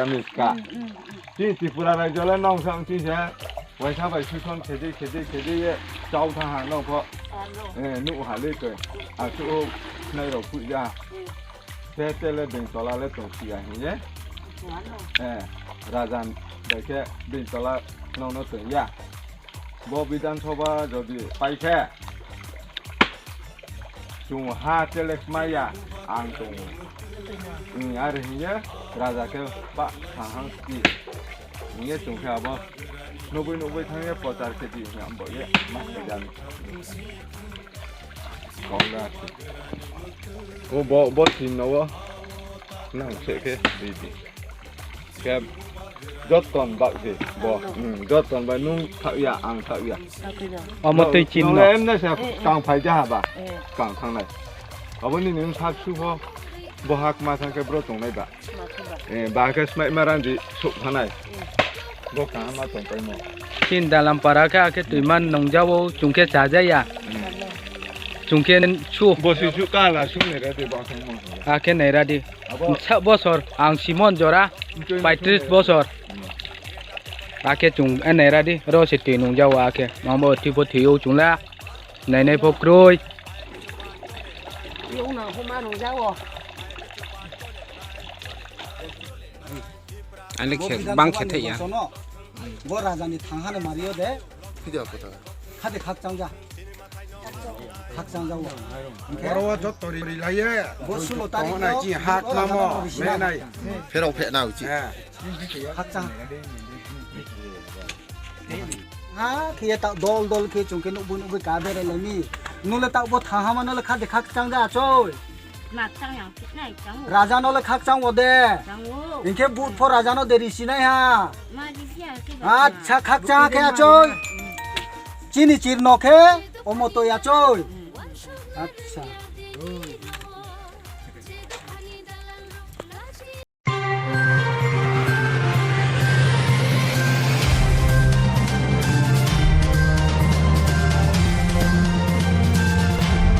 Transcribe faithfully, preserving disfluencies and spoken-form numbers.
Ani ka. Hmm, hmm, hmm. Chini Tripura rajyo le nong sang chini se. Waisa bai suson khedi khedi khedi ye chau thang ha nong pho. Ano. Eh, nu ha le twi. A su nai rok pui ja. Hmm. Te te le beng tola le tong si ya hin ye. Ano. Eh, rajan bai khe beng tola nong no tong ya. Bo Bidhan Sabha jodi pai khe, chwng ha chelek maya ang tongo. Wng, are hiye raja khe ba sahang si. Hiye chwng khe abo nugwi nugwi thangye prochar khe di hiya bo ye ma khe jani. Kong da si. O bo, bo sin no wo. Nang se khe di di. Khe joton bak di bo. Hmm, joton bai nung thak ya, ang thak ya. Omo twi chin no. Em na sa kang phai ja ha ba. Eh. Kang thang nai. Abo ni nung thak su ho. Bo hak ma thang khe bro tong nai ba. Ma thang ba. Eh, ba khe smai ma rang di suk thanai. Eh. Bo kang ma tong pai mo. Chin dalam para khe akhe twi man nong ja wo chung khe cha ja ya. Hmm. Chung khe su. Bo si su ka la su ne ra di ba thang mo. Akhe nai ra di. Abo. Sa bosor ang Simon jora paitris bosor. Akhe chung enai radi ro se twi nung jawa akhe mambo twi pho thwi o chung la nai nai pho kroi. Yung na huma nung jawo. Ani khe bang khe thai ya. Bo raja ni thang hane mario de. Video apa ta? Khade khak chang ja. Khak chang ja wo. Oro wa jot tori ri lai ye. Bo sulo tarik no. Chi hak mamo. Me nai. Phero phe na uchi. Khak chang. Ha, khiya ta dol dol khe chung khe nukbui nukbui ka bere lai ni. Nule ta bo thang hama nule khade khak chang ja choi. Mak chang yang thik nai chang. Raja no le khak chang wo de. Chang wo. Hinkhe but pho raja no deri sinai ha. Ma di sia ke ba. Acha khak chang khe achoi. Chini chir no khe omo to achoi. Hmm. Acha.